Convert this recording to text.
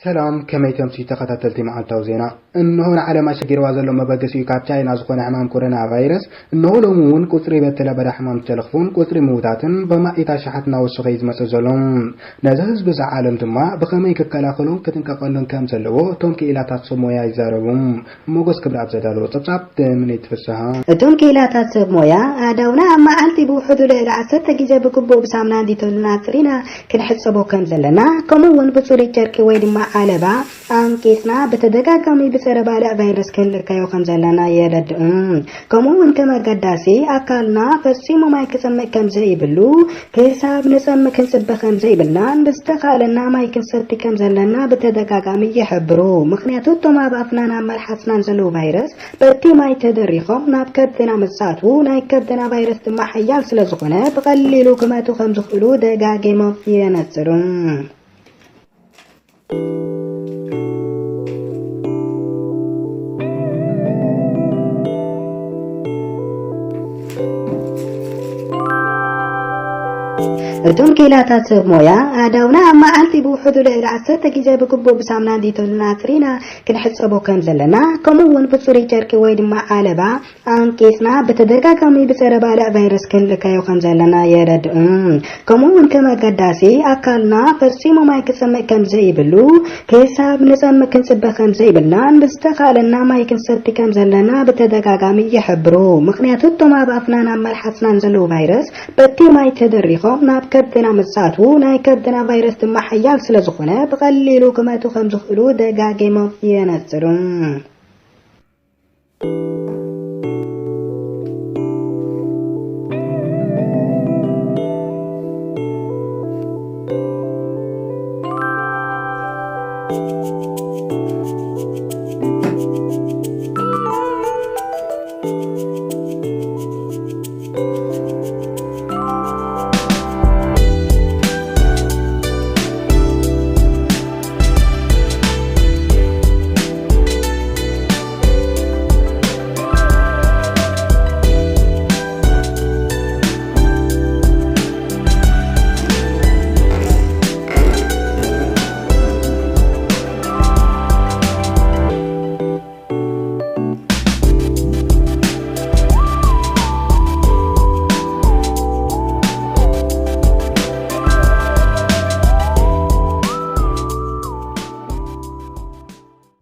ሰላም፣ ከመይ ተምሲ ተኸታተልቲ መዓልታዊ ዜና? እንሆ ንዓለም ኣሸጊርዋ ዘሎ መበገሲኡ ካብ ቻይና ዝኾነ ሕማም ኮሮና ቫይረስ፣ እንሆ ሎሚ እውን ቁጽሪ በተለበዳ ሕማም ተለኽፉን ቁጽሪ ምውታትን በማኢት ኣሽሓት እናወሰኸ እዩ ዝመጽእ ዘሎ። ነዚ ህዝቢ እዚ ዓለም ድማ ብኸመይ ክከላኸሉን ክጥንቀቐሉን ከም ዘለዎ እቶም ክኢላታት ሰብ ሞያ ይዛረቡ። ሞጎስ ክብረኣብ ዘዳለዎ ጸብጻብ፣ ደምነይቲ ፍስሃ። እቶም ክኢላታት ሰብ ሞያ ኣእዳውና ኣብ መዓልቲ ብውሕዱ ልዕሊ ዓሰርተ ግዜ ብግቡእ ብሳሙናን ዲቶልን ኣጽሪና ክንሕጸቦ ከም ዘለና፣ ከምኡ እውን ብጽሩይ ጨርቂ ወይ ድማ ዓለባ ኣንቂጽና ብተደጋጋሚ ብጸረ ባልዕ ቫይረስ ክንልከዮ ከም ዘለና የረድኡ። ከምኡ እውን ከም ኣገዳሲ ኣካልና ፈጺሙ ማይ ክጸምእ ከም ዘይብሉ፣ ክሳብ ንጸምእ ክንጽበ ከም ዘይብልናን ብዝተኻእለና ማይ ክንሰቲ ከም ዘለና ብተደጋጋሚ ይሕብሩ። ምኽንያቱ እቶም ኣብ ኣፍናን ኣብ መልሓስናን ዘለዉ ቫይረስ በቲ ማይ ተደሪኾም ናብ ከብድና ምስ ኣትዉ፣ ናይ ከብድና ቫይረስ ድማ ሓያል ስለ ዝኾነ ብቐሊሉ ክመቱ ከም ዝኽእሉ ደጋጊሞም የነጽሩ። እቶም ክኢላታት ሰብ ሞያ ኣእዳውና ኣብ መዓልቲ ብውሕዱ ልዕሊ ዓሰርተ ግዜ ብግቡእ ብሳሙናን ዲቶልን ኣጽሪና ክንሕጸቦ ከም ዘለና፣ ከምኡ እውን ብጽሩይ ጨርቂ ወይ ድማ ዓለባ ኣንቂጽና ብተደጋጋሚ ብጸረ ባልዕ ቫይረስ ክንልከዮ ከም ዘለና የረድኡ። ከምኡ እውን ከም ኣገዳሲ ኣካልና ፈጺሙ ማይ ክጸምእ ከም ዘይብሉ፣ ክሳብ ንጸምእ ክንጽበ ከም ዘይብልናን ብዝተኻእለና ማይ ክንሰቲ ከም ዘለና ብተደጋጋሚ ይሕብሩ። ምኽንያቱ እቶም ኣብ ኣፍናን ኣብ መልሓስናን ዘለዉ ቫይረስ በቲ ማይ ተደሪኾም ናብ ከብድና ምስ ኣትዉ፣ ናይ ከብድና ቫይረስ ድማ ሓያል ስለ ዝኾነ ብቐሊሉ ክመቱ ከም ዝኽእሉ ደጋጊሞም የነጽሩ።